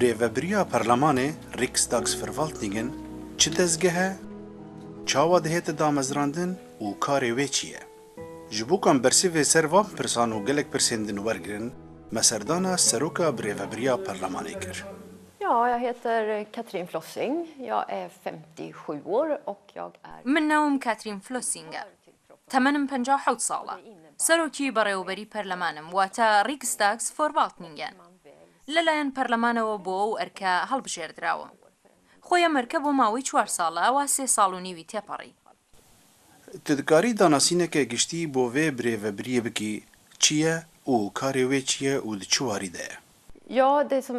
Birêvebiriya Perlemanê, Riksdagsförvaltningen, çi dezgeh e, çawa dihête damezrandin û karê wê çi ye? Ji bo ku em bersivê ser van pirsan û gelek pirsên din wergirin, me serdana Seroka Birêvebiriya Perlemanê kir. Ja, jag heter Katrin Flossing. Jag är 57 år och jag är. من ناوم کاترین فلۆسینگە، تەمەنم 57 ساڵە، سەرۆکی بەڕێوەبەری پەرلەمانم، واتە ریکسداگسفۆرڤاڵتنینگەن. لەلایەن پەرلەمانەوە بۆ ئەو ئەرکە هەڵبژێردراوم. خۆی ئەم ئەرکە بۆ ماوەی چوار ساڵە، ئەوا سێ ساڵ و نیوی تێپەڕی. Tu dikarî danasîneke giştî bo vê birêvebiriyê bikî, çi ye û karê wê çi ye û di çi warî de ye? Ja, det som,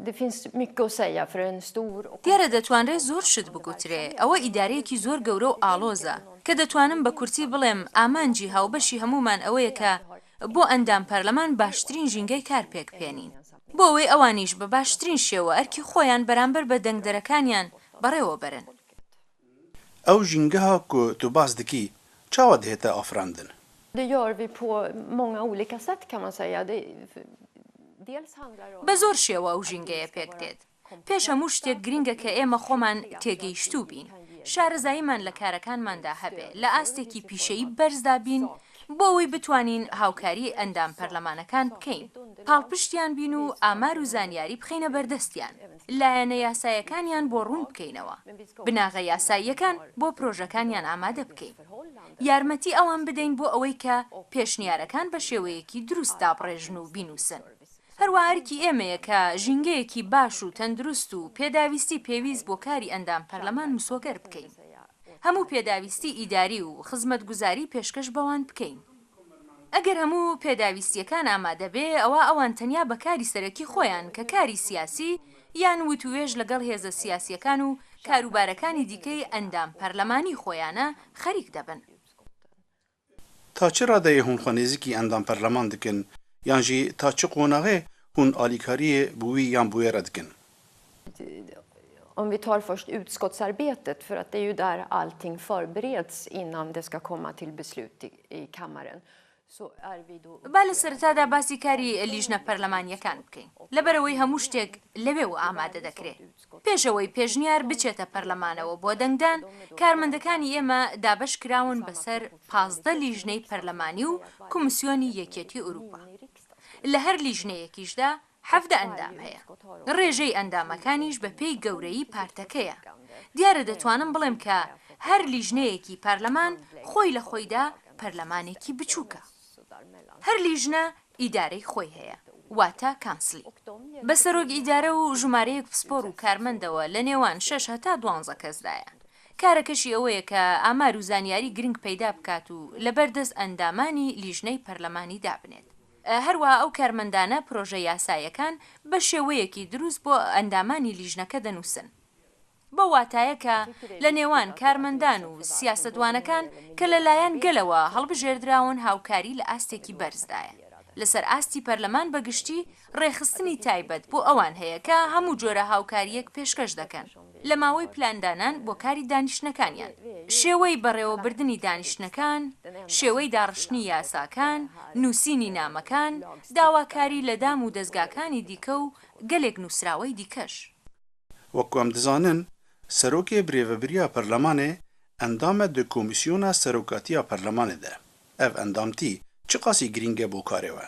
det finns mycket att säga för en stor och دیارە دەتوانرێ زۆر شت بگوترێ، ئەوە ئیدارەیەکی زۆر گەورە و ئاڵۆزە، کە دەتوانم بە کورتی بڵێم ئامانجی هاوبەشی هەموومان ئەوەیە کە بۆ ئەندام پەرلەمان باشترین ژینگەی کار پێک بهێنین، بۆ ئەوەی ئەوانیش بە باشترین شێوە ئەرکی خۆیان بەرامبەر بە دەنگدەرەکانیان بەڕێوە بەرن. Ew jîngeha ku tu bas dikî çawa dihête afirandin? Det gör vi på många olika sätt kan man säga. Det, dels handlar det om بە زۆر شێوە ئەو ژینگەیە پێک دێت. پێش هەموو شتێک گرینگە کە ئێمە خۆمان تێگەیشتوو بین، شارەزاییمان لە کارەکانماندا هەبێ، لە ئاستێکی پیشەیی بەرزدا بین بۆ ئەوەی بتوانین هاوکاریی ئەندام پەرلەمانەکان بکەین، پاڵپشتیان بین و ئامار و زانیاری بخەینە بەردەستیان، لایەنە یاسایەکانیان بۆ ڕوون بکەینەوە، بناغە یاساییەکان بۆ پرۆژەکانیان ئامادە بکەین، یارمەتی ئەوان بدەین بۆ ئەوەی کە پێشنیارەکان بە شێوەیەکی دروست دابڕێژن و بینووسن. هەروا ئەرکی ئێمەیە کە ژینگەیەکی باش و تەندروست و پێداویستی پێویست بۆ کاری ئەندام پەرلەمان مسۆگەر بکەین. هەموو پێداویستی ئیداری و خزمەتگوزاری پێشکەش بەوان بکەین. ئەگەر هەموو پێداویستییەکان ئامادە بێ، ئەوا ئەوان تەنیا بە کاری سەرەکی خۆیان کە کاری سیاسی یان وتووێژ لەگەڵ هێزە سیاسییەکان و کاروبارەکانی دیکەی ئەندام پەرلەمانی خۆیانە، خەریک دەبن. تا چ ڕادەیە هûn xwe nêzîkî endam perleman dikin yan jî ta çi qonaxê hûn alîkariyê bi wî yan bi wê re dikin? Om vi tar först utskottsarbetet, för att det är ju där allting förbereds innan det ska komma till beslut i, i kammaren. Så är vi då با لە سەرەتادا باسی کاری لیژنە پەرلەمانییەکان بکەین، لەبەرئەوەی هەموو شتێک لەوێوە ئامادە دەکرێ. پێش ئەوەی پێشنیار بچێتە پەرلەمانەوە بۆ دەنگدان، کارمەندەکانی ئێمە دابەش کراون بەسەر 15 لیژنەی پەرلەمانی و کومسیۆنی یەکێتی ئوروپا. لە هەر لیژنەیەکیشدا 17 ئەندام هەیە. ڕێژەی ئەندامەکانیش بە پێی گەورەیی پارتەکەیە. دیارە دەتوانم بڵێم کە هەر لیژنەیەکی پەرلەمان خۆی لە خۆیدا پەرلەمانێکی بچووکە. هەر لیژنە ئیدارەی خۆی هەیە، واتە kansli. بە سەرۆک ئیدارە و ژمارەیەک پسپۆر و کارمەندەوە لە نێوان شەش هەتا دوانزە کەسدایە. کارەکەشی ئەوەیە کە ئامار و زانیاری گرنگ پەیدا بکات و لەبەر دەست ئەندامانی لیژنەی پەرلەمانی دابنێت. هەروەها ئەو کارمەندانە پرۆژە یاسایەکان بە شێوەیەکی دروست بۆ ئەندامانی لیژنەکە دەنووسن. بەو واتایە کە لە نێوان کارمەندان و سیاسەتوانەکان کە لە لایەن گەلەوە هەڵبژێردراون هاوکاری لە ئاستێکی بەرزدایە. لەسەر ئاستی پەرلەمان بە گشتی ڕێکخستنی تایبەت بۆ ئەوان هەیە کە هەموو جۆرە هاوکارییەک پێشکەش دەکەن لە ماوەی پلاندانان بۆ کاری دانیشتنەکانیان، شێوەی بەڕێوەبردنی دانیشتنەکان، شێوەی داڕشتنی یاساکان، نووسینی نامەکان، داواکاری لە دام و دەزگاکانی دیکە و گەلێک نووسراوەی دیکەش. وەک ku em dizanin, Serokê Birêvebiriya Perlemanê endam e di Komîsyona Serokatiya Perlemanê de. Ev endamtî çi qasî girîng e bo karê we?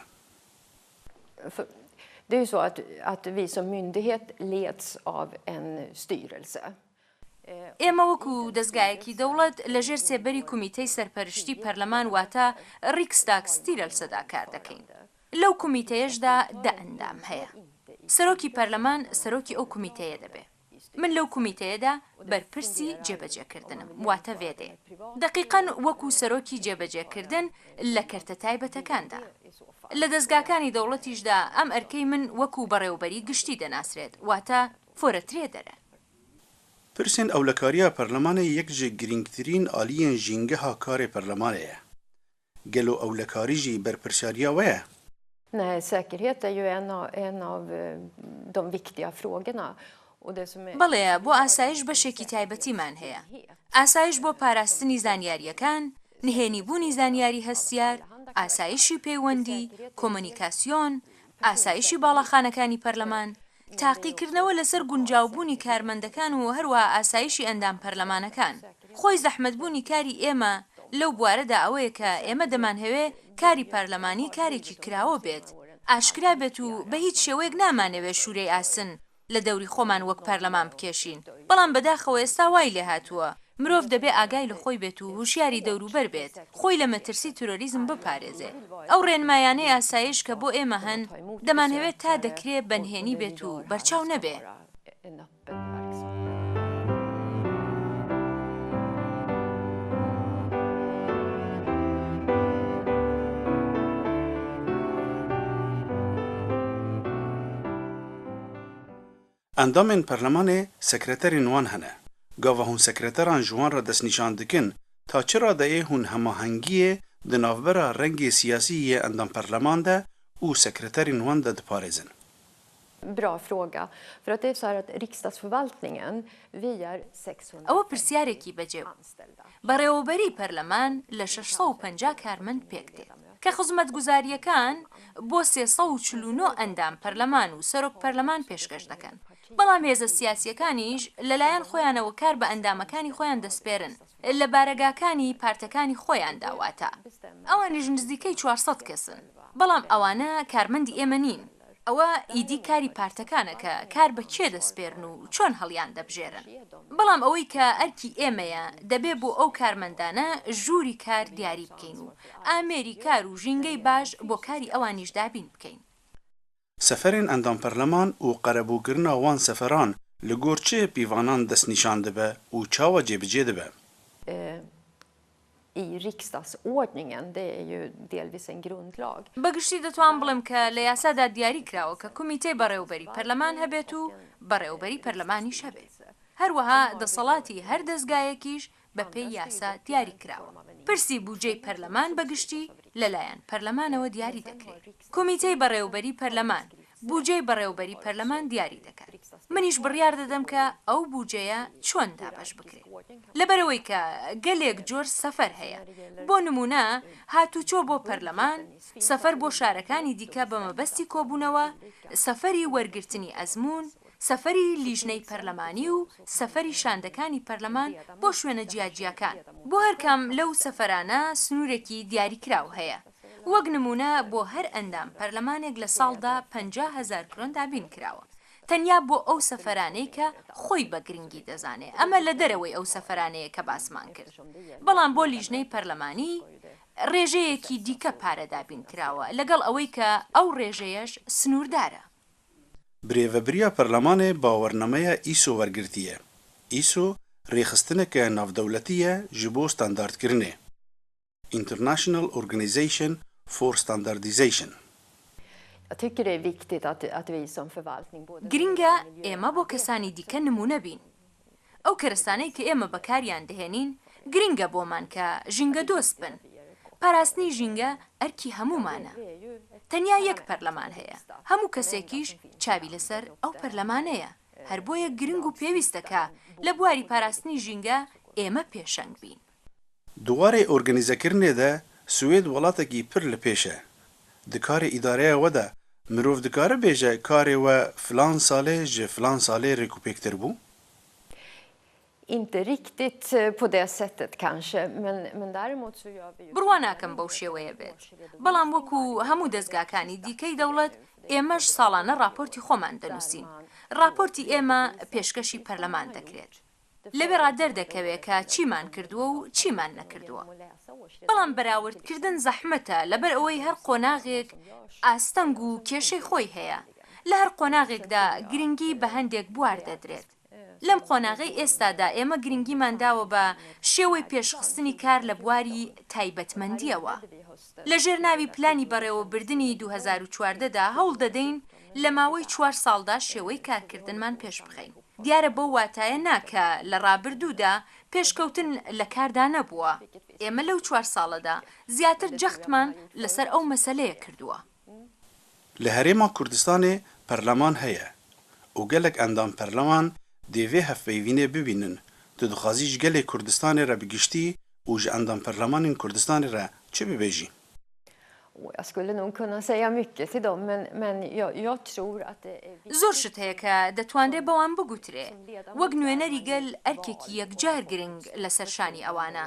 Det är ju så att, att vi som myndighet leds av en styrelse. ئێمە وەکو دەزگایەکی دەوڵەت لەژێر سێبەری کومیتەی سەرپەرشتی پەرلەمان واتە Riksdagsstyrelse دا کار دەکەین. لەو کومیتەیەشدا دە ئەندام هەیە. سەرۆکی پەرلەمان سەرۆکی ئەو کومیتەیە دەبێ. من لەو کومیتەیەدا بەرپرسی جێبەجێکردنم، واتە ڤێدێ. دەقیقەن وەکو سەرۆکی جێبەجێکردن لە کەرتە تایبەتەکاندا. لە دەزگاکانی دەوڵەتیشدا ئەم ئەرکەی من وەکو بەڕێوەبەری گشتی دەناسرێت، واتە فۆرەترێدەرە. Pirsên ewlekariya perlemanê yek ji girîngtirîn aliyên jîngeha karê perlemanê ye. Gelo ewlekarî jî berpirsyariya we ye? Nej, säkerhet är ju en av, en av de viktiga frågorna. Och det som är... بەڵێ، بۆ ئاسایش بەشێکی تایبەتیمان هەیە. ئاسایش بۆ پاراستنی زانیارییەکان، نهێنیبوونی زانیاری هەستیار، ئاسایشی پەیوەندی، کۆمۆنیکاسیۆن، ئاسایشی باڵاخانەکانی پەرلەمان، تاقیکردنەوە لەسەر گونجاوبوونی کارمەندەکان و هەروەها ئاسایشی ئەندام پەرلەمانەکان. خۆی زەحمەتبوونی کاری ئێمە لەو بوارەدا ئەوەیە کە ئێمە دەمانهەوێ کاری پەرلەمانی کارێکی کراوە بێت، ئاشکرا بێت و بە هیچ شێوەیەک نامانەوێ شوورەی ئاسن لە دەوری خۆمان وەک پەرلەمان بکێشین، بەڵام بەداخەوە ئێستا وای لێهاتووە، مرۆڤ دەبێ ئاگای لە خۆی بێت و هوشیاری دەوروبەر بێت، خۆی لە مەترسی ترۆریزم بپارێزێ. ئەو ڕێنمایانەی ئاسایش کە بۆ ئێمە هەن، دەمانهەوێ تا دەکرێ بە نهێنی بێت و بەرچاو نەبێ. Endamên perlemanê sekreterên wan hene. Gava hûn sekreteran ji wan re destnîşan dikin, ta çi radeyê hûn hemahengiyê di navbera rengê siyasî yê endamperleman de û sekreterên wan de diparêzin? Bra fråga. För att det är så här att riksdagsförvaltningen, vi är 650 ئەوە پرسیارێکی بەجێ بوو. anställda. بەڕێوەبەریی پەرلەمان لە 650 کارمەند پێکدێت، کە خزمەتگوزارییەکان بۆ 349 ئەندام پەرلەمان و سەرۆک پەرلەمان پێشکەش دەکەن، بەڵام هێزە سیاسییەکانیش لەلایەن خۆیانەوە کار بە ئەندامەکانی خۆیان دەسپێرن لە بارەگاکانی پارتەکانی خۆیاندا، واتە ئەوانیش نزیکەی 400 کەسن، بەڵام ئەوانە کارمەندی ئێمە نین. ئەوە ئیدی کاری پارتەکانە کە کار بە کێ دەسپێرن و چۆن هەڵیان دەبژێرن. بەڵام ئەوەی کە ئەرکی ئێمەیە دەبێ بۆ ئەو کارمەندانە ژووری کار دیاری بکەین و ئامێری کار و ژینگەی باش بۆ کاری ئەوانیش دابین بکەین. Seferên endamperleman û qerebûkirina wan seferan li gor çi pîvanan destnîşan dibe û çawa cêbicê dibe? I riksdagsordningen, det är ju delvis en grundlag. بە گشتی دەتوانم بڵێم کە لە یاسادا دیاری کراوە کە کومیتەی بەڕێوەبەری پەرلەمان هەبێت و بەڕێوەبەری پەرلەمانیش هەبێت. هەروەها دەسەڵاتی هەر دەزگایەکیش بە پێی یاسا دیاری کراوە. پرسی بوجەی پەرلەمان بە گشتی لە لایەن پەرلەمانەوە دیاری دەکرێت. کومیتەی بەڕێوەبەری پەرلەمان بوجەی بەڕێوەبەری پەرلەمان دیاری دەکات. منیش بڕیار دەدەم کە ئەو بوجەیە چۆن دابەش بکرێت. لەبەرئەوەی کە گەلێک جۆر سەفەر هەیە. بۆ نموونە هاتوچۆ بۆ پەرلەمان، سەفەر بۆ شارەکانی دیکە بە مەبەستی کۆبوونەوە، سەفەری وەرگرتنی ئەزموون، سەفەری لیژنەی پەرلەمانی و سەفەری شاندەکانی پەرلەمان بۆ شوێنە جیاجیاکان. بۆ هەرکام لەو سەفەرانە سنوورێکی دیاریکراو هەیە. وەک نموونە بۆ هەر ئەندام پەرلەمانێک لە ساڵدا 50 هەزار کرۆن دابین کراوە. تەنیا بۆ ئەو سەفەرانەی کە خۆی بە گرنگی دەزانێ، ئەمە لە دەرەوەی ئەو سەفەرانەیە کە باسمان کرد. بەڵام بۆ لیژنەی پەرلەمانی رێژەیەکی دیکە پارە دابین کراوە، لەگەڵ ئەوەی کە ئەو رێژەیەش سنووردارە. Birêvebiriya perlemanê bawernameya ISO wergirtiye. ISO rêxistineke navdewletî ye ji bo standardkirinê, International Organization for Standardization. Jag tycker det är viktigt att, att vi som förvaltning både گرنگە ئێمە بۆ کەسانی دیکە نموونە بین. ئەو کەرەستانەی کە ئێمە بەکاریان دەهێنین گرنگە بۆمان کە ژینگەدۆست بن. پاراستنی ژینگە ئەرکی هەموومانە. تەنیا یەک پەرلەمان هەیە، هەموو کەسێکیش چاوی لەسەر ئەو پەرلەمانەیە، هەر بۆیە گرنگ و پێویستە کە لە بواری پاراستنی ژینگە ئێمە پێشەنگ بین. Di warê organîzekirinê de Swêd welatekî pir li pêş e. Di karê îdareya we de mirov dikare bêje karê we filan salê ji filan salê rêkûpêktir bû? Inte riktigt på det sättet kanske, men, men däremot så gör vi ju... بڕوا ناکەم بەو شێوەیە بێت، بەڵام وەکو هەموو دەزگاکانی دیکەی دەوڵەت ئێمەش ساڵانە راپۆرتی خۆمان دەنووسین، راپۆرتی ئێمە پێشکەشی پەرلەمان دەکرێت. لەوێڕا دەردەکەوێ کە چیمان کردووە و چیمان نەکردووە. بەڵام بەراوردکردن زەحمەتە لەبەر ئەوەی هەر قۆناغێک ئاستەنگ و کێشەی خۆی هەیە، لە هەر قۆناغێکدا گرنگی بە هەندێک بوار دەدرێت. لەم قۆناغەی ئێستادا ئێمە گرنگیمان داوە بە شێوەی پێشخستنی کار لە بواری تایبەتمەندییەوە. لە ژێر ناوی پلانی بەڕێوەبردنی 2014 دا هەوڵ دەدەین لە ماوەی چوار ساڵدا شێوەی کارکردنمان پێشبخەین. دیارە بەو واتایە نا کە لە ڕابردوودا پێشکەوتن لە کاردا نەبووە. ئێمە لەو چوار ساڵەدا زیاتر جەختمان لەسەر ئەو مەسەلەیە کردووە. لە هەرێما کوردستانێ پەرلەمان هەیە û gelek endam perleman dê vê hevpeyvînê bibînin, tu dixwazî ji gelê Kurdistanê re bi giştî û ji endam perlemanên Kurdistanê re çi bibêjî? Jag skulle nog kunna säga mycket till dem, men, men jag, jag tror att det är viktigt. زۆر شت هەیە کە دەتوانرێ بەوان بگوترێ. وەک نوێنەری گەل ئەرکێکی یەکجار گرنگ لەسەر شانی ئەوانە.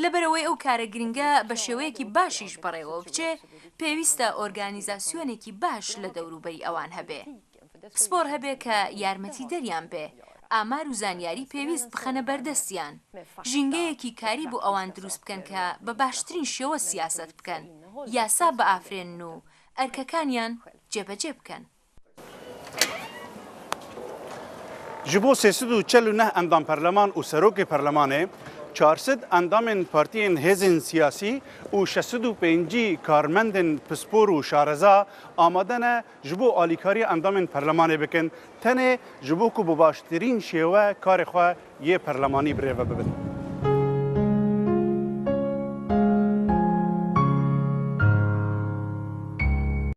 لەبەرئەوەی ئەو کارە گرنگە بە شێوەیەکی باشیش بەڕێوە بچێ، پێویستە ئۆرگانیزاسیۆنێکی باش لە دەوروبەری ئەوان هەبێ. پسپۆڕ هەبێ کە یارمەتیدەریان بێ، ئامار و زانیاری پێویست بخەنە بەردەستیان، ژینگەیەکی کاری بۆ ئەوان دروست بکەن کە بە باشترین شێوە سیاسەت بکەن، یاسا بئافرێنن و ئەرکەکانیان جێبەجێ بکەن. Ji bo 349 endam perleman û serokê perlemanê, 400 endamên partiyên hêzên siyasî û 650 karmendên pispor û şareza amade ne ji bo alîkariya endamên perlemanê bikin, tenê ji bo ku bi baştirîn şêwe karê xwe yê perlemanî birêve bibin.